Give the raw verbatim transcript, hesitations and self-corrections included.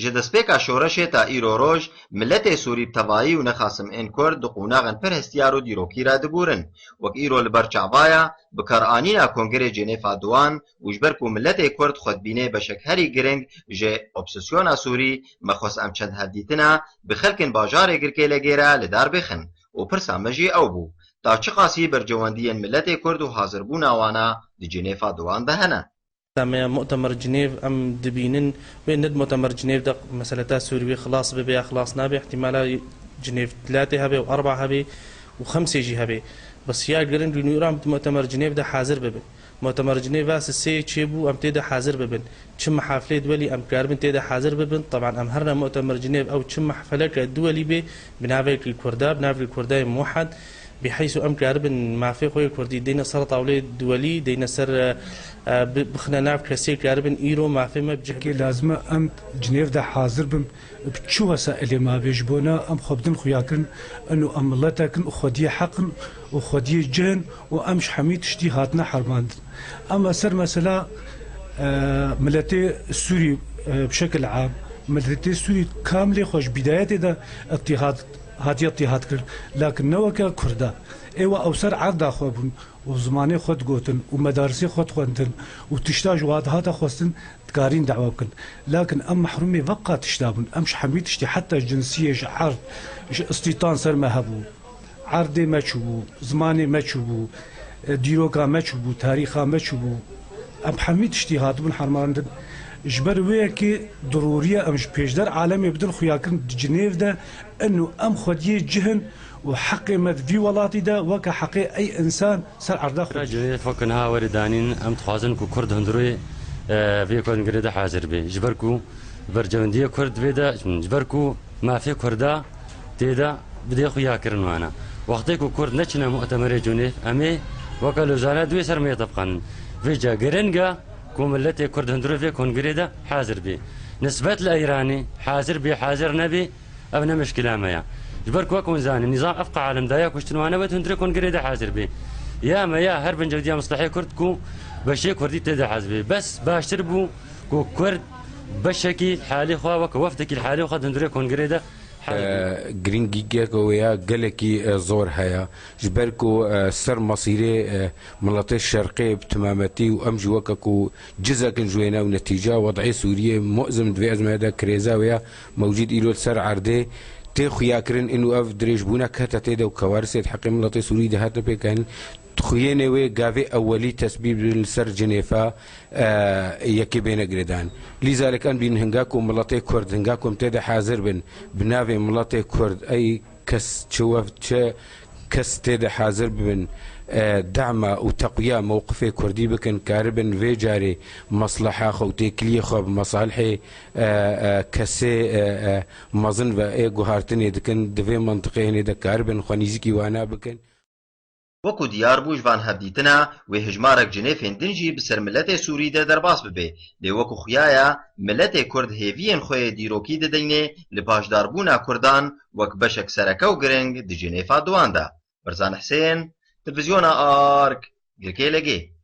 Ji destpêka şoreşê ta îro roj, miletê Sûrî bi tevayî û nexasim ên Kurd di qonaxên pir hestiyar û dîrokî re dibûrin. Wek îro li ber çava ye, bikaranîna Kongrê Cenêfa Duwan û ji ber ku miletê Kurd xwe dibîne beşek herî giring ji opsîsyona Sûrî, me xwest em çend hevdîtina bi xelkên bajarê Girkê Legê re li dar bixin û pirsa me jî ew bû, ta çiqasî berjewendiyên miletê Kurd û hazirbûna wana di Cenêfa Duwan de hene. Em ê mutemer Cinêv em dibînin, wê ne di mutemer Cinêv de meseleta Sûrî wê xilas bibe ya xilas nabe, ihtimala Cinêv tlatê hebe û erba hebe û xemsê jî hebe. Bes ya giring li nû em di mutemer Cinêv de hazir bibin. Mutemer Cinêv a sisê çêbû, em tê de hazir bibin. Çi mehafilê duwelî em karibin tê de hazir bibin. Teban em her ne mutemer Cinêv ew çi mehfeleke duwelî bê, bi navekî Kurda, bi navekî Kurdayê muhed, Biheysu em karibin mafê xwe yê Kurdî deyne ser tawlê duwelî, deyne ser, e, e, bi-, bixine nav kesê karibin îro mafê me bi cih Kê lazim e em Cinêv de hazir bin, bi çi wesailê ma bê ji bona em xwe bidin xuyakirin, eno em miletek in û xwediyê heq in û xwediyê cih in û em ji hemî tiştî hatine hermandin. Ema ser mesela, e, miletê Sûrî, e, bi şekil am, miletê Sûrî kamilê xwe ji bîdayetê de îtîhat hatiye tîhat kirin, lakin ne weke Kurda. Êwa ew ser erda xwe bûn û zimanê xwe digotin û medarisê xwe dixwendin û tişta ji wa dihata xwestin dikarîn dawa bikin. Lakin em mehrûmê veqa tişta bûn. Em ji hemî tiştî heta ji cinsiyê, ji erd, ji îstîtan ser me hebû. Erdê me çûbû, zimanê me çûbû, e, dîroka me çûbû, tarîxa me çûbû. Em hemî tiştî hatibûn hermandin. Ji ber wê yekê dirûriye em ji pêşder alemê bidin xuyakirin di Cinêv de eno em xwediyê cih in û heqê me di vî welatî de weke heqê ey însan ser erda xwe Ra Cinêv weke niha were danîn, em dixwazin ku Kurd hundirê, e, vê kongirê de hazir bê. Ji ber ku bercewendiyê Kurd vê de, ji ber ku mafê Kurda tê de bidê xuyakirin wana. Wextê ku Kurd neçine mutemerê Cinêv, em ê weke Lozana duê ser me yê tepqanin. Vêca giring e ku miletê Kurd hundirê vê kongirê de hazir bê. Nisbet li Îranê hazir bê, hazir nebê, ev ne mişkila me ya. Ji ber ku wek hûn zanin, nîzam ev qalem daye kuştin wana wê hundirê kongirê de hazir bê. Ya me ya her bincewdiya mislehê Kurd ku beşê Kurdî tê de hazir bê. Bes baştir bû ku Kurd beşekî halê xwe weke wefdekî halê xwe di hundirê kongirê de Girîngîgeke wê ya gelekî, e, zor heye. Ji ber ku, e, ser mesîrê, e, miletê şerqê bi timametî û em jî weke ku cizek in ji wêne û netîca wed'ê Sûriyê mu'zim di vê ezmûnê de kirêza wê ya mewcûd îro li ser erdê tê xuyakirin, û ev dirêjbûnek hete tê de û kewarisê di heqê miletê Sûrî de hatin pêk anîn. Dixuyêne wê gavê ewelî tesbîb bin li ser Cinêfa, e, yekê bêne girêdan. Lîzalek em dîn hinga ku miletê Kurd, hinga ku em tê de hazir bin, bi navê miletê Kurd, ey kes çi weft çi kes tê de hazir bibin, e, dema û teqwiya mewqifê Kurdî bikin, karibin vê carê mesleha xwe û têkiliyê xwe bi mesalihê, e, e, kesê, e, e, mezin ve ê guhartinê dikin, di vê mentiqê hinê de karibin xwe nîzikî wana bikin. Wekû diyar bû ji van hevdîtina wê hijmarek cinêfên din jî bi ser miletê Sûrî de derbas bibe. Lê wekû xuya ye, miletê Kurd hêviyên xwe yê dîrokî dideyne li paşdarbûna Kurdan wek beşek sereke û giring di cinêfa duwan de. Birzan Hisên, Televîzyona Ark, Girkê Legê.